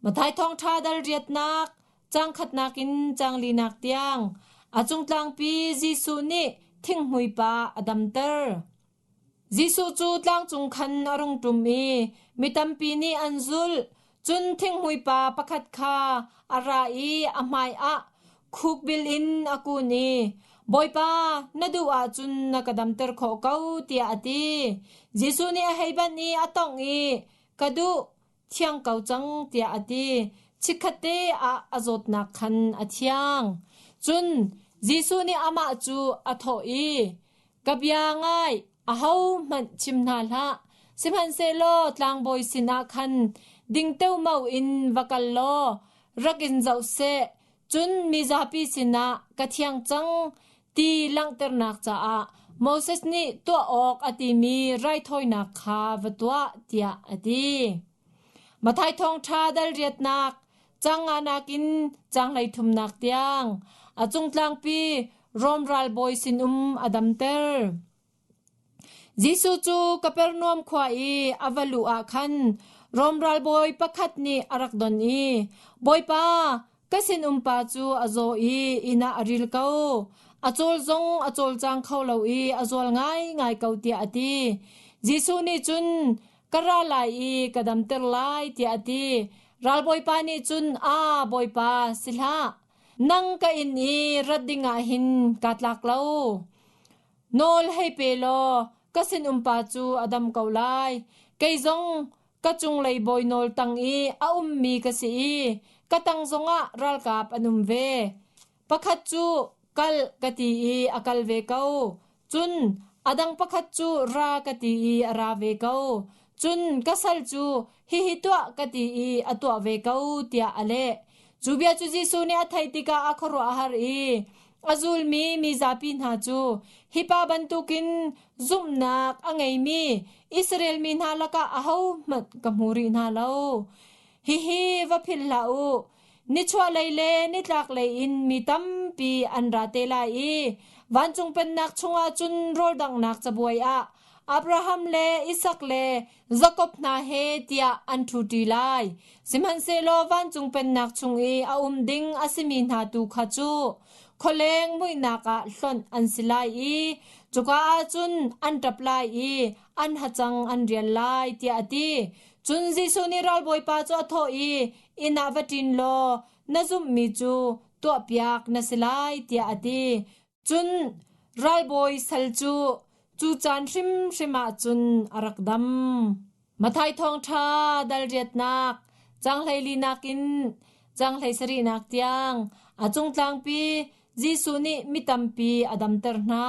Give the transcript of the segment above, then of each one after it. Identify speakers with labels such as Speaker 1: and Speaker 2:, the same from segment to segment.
Speaker 1: Matthai thawngṭha dal riatnak, caang khatnak in caang linak tiang, a cungtlangpi Jesuh nih thinghmui pa a damter. Jesuh cu tlangcung khan a rung ṭum i mi tampi nih an zulh. Cun thinghmui pa pakhat kha a ra i a hmaiah khukbil in a kun i, Bawipa, na duh ahcun na ka damter khawh ko, tiah a ti. Jesuh nih a hei banh i a tongh i, Ka duh, thiang ko cang, tiah a ti. Chikkhatte ah a zawtnak khan a thiang. Cun Jesuh nih amah cu a thawh i, Ka bia ngai, ahohmanh chim hna hlah. Sihmanhsehlaw tlangbawi sinah khan ding teomao in va kal law rak in zoh seh, cun mizapi sinah ka thiang cang ti langhternak caah Moses nih tuah awk a timi raithawinak kha va tuah, tiah a ti. Matthai thawngṭha dal riatnak caang nganak in caang 33nak tiang a cungtlangpi Rom ralbawi sinum a damter. Jesuh cu Kapernaum khua i a va luh ah khan Rom ralbawi pakhat nih a rak don i, Bawipa, ka sinumpa cu a zaw i inn ah a ril ko. A cawl zong a cawlcang kho lo i a zual ngaingai ko tiah a ti. Jesuh nih cun, Ka ra lai i ka damter lai tiah a ti. Ralbawipa nih cun, Aa, Bawipa, si hlah. Nang ka inn i rat dingah hin kaa tlak lo. Nawl hei pe law ka sinumpa cu a dam ko lai. Kei zong ka cunglei bawi nawl tang i a ummi ka si i ka tang zongah ralkap an um ve. Pakhat cu kal ka ti i a kal ve ko. Cun a dang pakhat cu ra ka ti i a ra ve ko. Cun ka sal cu hihi tuah ka ti i a tuah ve ko tiah a leh. Cu bia cu Jesuh nih a theih tikah a khuaruah a har i a zulmi mi zapi hna cu hi pa bantukin zumhnak a ngeimi Israel mi hna lakah ahohmanh ka hmu rih hna lo. Hihi va philh hlah u. Nichuahlei le nitlaklei in mi tampi an ra te lai i vancung pennak chungah cun rawldanghnak cabuai ah Abraham le Isak le Jakob hna he tiah an ṭhuṭi lai. Sihmanhsehlaw vancung pennak chung i a um ding a simi hna tu kha cu khualeng muihnak ah hlonh an si lai i cuka ah cun an ṭap lai i an hacang an rial lai, tiah a ti. Cun Jesuh nih ralbawipa cu a thawh i, Inn ah va ṭin law na zumhmi cu tuahpiak na si lai, tiah a ti. Cun ralbawi sal cu cu caan hrimhrim ah cun a rak dam. Matthai thawngṭha dal riatnak caang 14nak in caang 17nak tiang a cungtlangpi Jesuh nih mi tampi a damter hna.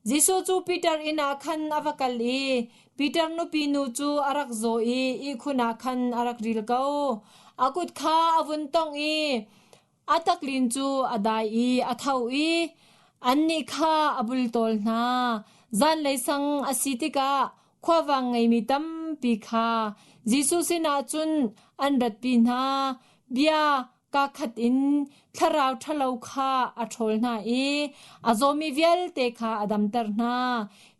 Speaker 1: Jesuh cu Peter inn ah khan a va kal i Peter nupi nu cu a rak zaw i ihkhun ah khan a rak ril ko. A kut kha a vun tongh i a taklin cu a dai i a tho i annih kha a bultawl hna. Zanlei sang a si tikah khuavang ngeimi tampi kha Jesuh sinah cun an ratpi hna. Bia Kaakhat in thlarau ṭhalo kha a ṭhawl hna i a zawmi vialte kha a damter hna.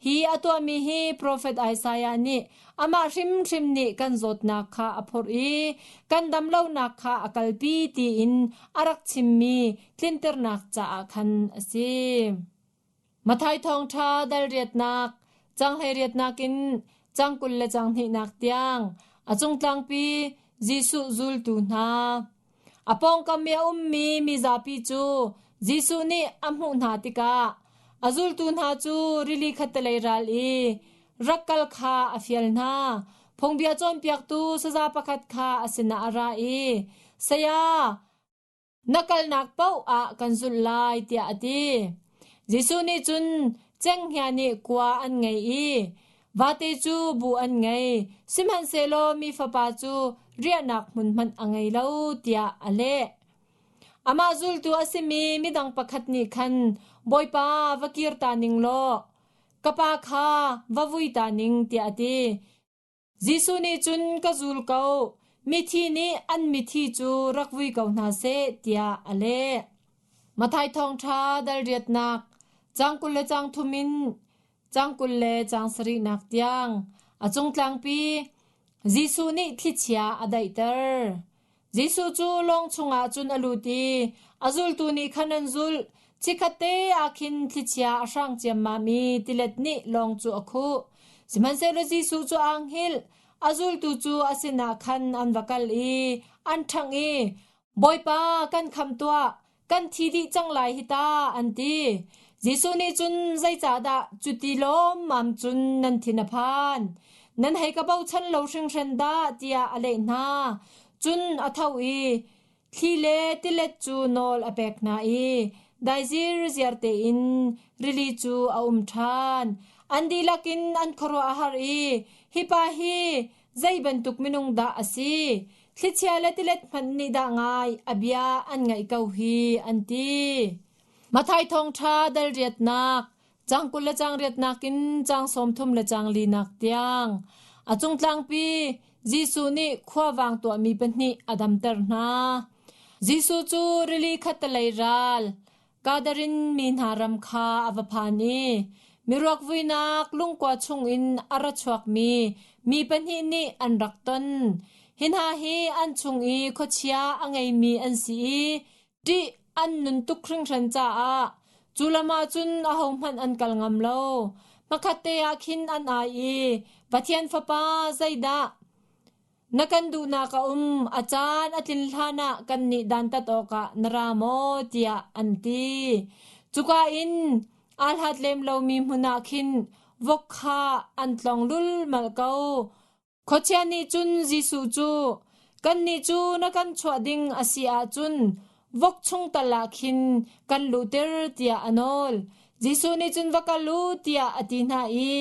Speaker 1: Hi a tuahmi hi profet Isaiah nih amah hrimhrim nih kan zawtnak kha a phorh i kan damlonak kha a kalpi tiin a rak chimmi tlinternak caah khan a si. Matthai thawngṭha dal riatnak, caang 18nak in caang 20 le caang hnihnak tiang a cungtlangpi Jesuh zultu hna. A pawngkam i a ummi mizapi cu Jesuh nih a hmuh hna tikah a zultu hna cu rili khattelei ral i rak kal kha a fial hna. Phungbia cawnpiaktu saza pakhat kha a sinah a ra i, Saya, Na kalnak paoh ah kan zulh lai tiah a ti. Jesuh nih cun cenghngia nih kua an ngei i vate cu bu an ngei, sihmanhsehlaw mi fapa cu riahnak hmun hmanh a ngei lo tiah a leh. Amah zultu a simi midang pakhat nih khan Bawipa va kir ta ning law ka pa kha va vui ta ning tiah a ti. Jesuh nih cun ka zul ko, mithi nih an mithi cu rak vui ko hna seh tiah a leh. Matthai thawngṭha dal riatnak caang 20 le caang thum in caang 20 le caang sarihnak tiang a cungtlangpi Jesuh nih thlichia a daihter. Jesuh cu lawng chungah cun a lut i a zultu nih khan an zulh. Chikkhatte ah khin thlichia a hrang ciammam i tilet nih lawng cu a khuh. Sihmanhsehlaw Jesuh cu aa hngilh. A zultu cu a sinah khan an va kal i an ṭhangh i, Bawipa, kan khamh tuah! Kan thi dih cang lai hi ta, an ti. Jesuh nih cun zeicahdah cuti lawmmam cun nan thin a phan? Nan hei ka bochan lo hringhran dah, tiah a leh hna. Cun a tho i thli le tilet cu nawl a pek hna i dai zirziar tein rili cu a um ṭhan. An dihlak in an khuaruah a har i, Hi pa hi zei bantuk minung dah a si? Thlichia le tilet hmanh nih dah ngai a bia an ngaih ko hi, an ti. Matthai thawngṭha dal riatnak, caang 20 le caang riatnak in caang 30 le caang linak tiang. A cung tlangpi Jesuh nih khuavang tuahmi pahnih a damter hna. Jesuh cu rili khattelei ral, Gadarin mi hna ram kha a va phan i miruak vuinak lungkua chungin a ra chuakmi mi pahnih nih an rak ton. Hi hna hi an chung i khuachia a ngeimi an si i ṭih an nun tuk hringhran caah cu lam ah cun ahohmanh an kal ngam lo. Hmakhatte ah khin an ai i, Pathian Fapa zeidah Na kan duhnak a um, a caan a tlin hlanah kannih dantat awkah na ra maw? tiah an ti. Cuka in aa hlat lem lomi hmun ah khin vok kha an tlong lulmal ko. Khuachia nih cun Jesuh cu, Kannih cu na kan chuah ding a si ahcun vok chung tal ah khin kan luhter tiah a nawl. Jesuh nih cun va kal u tiah a ti hna i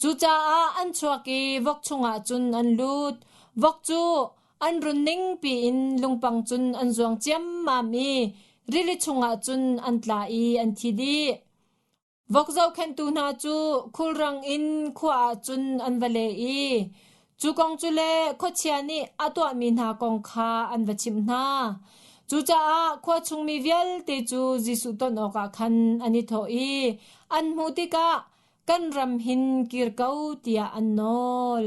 Speaker 1: Cucaah an chuak i vok chungah cun an lut. Vok cu an run ning piin lungpang cun an zuang ciammam i rili chungah cun an tla i an thi dih. Vok zohkhenhtu hna cu khulrang in khua ah cun an va le i cu kong cu le khuachia nih a tuahmi hna kong kha an va chimh hna. Cucaah khua chungmi vialte cu Jesuh ton awkah khan an i thawh i an hmuh tikah kan ram hin kir ko tiah an nawl.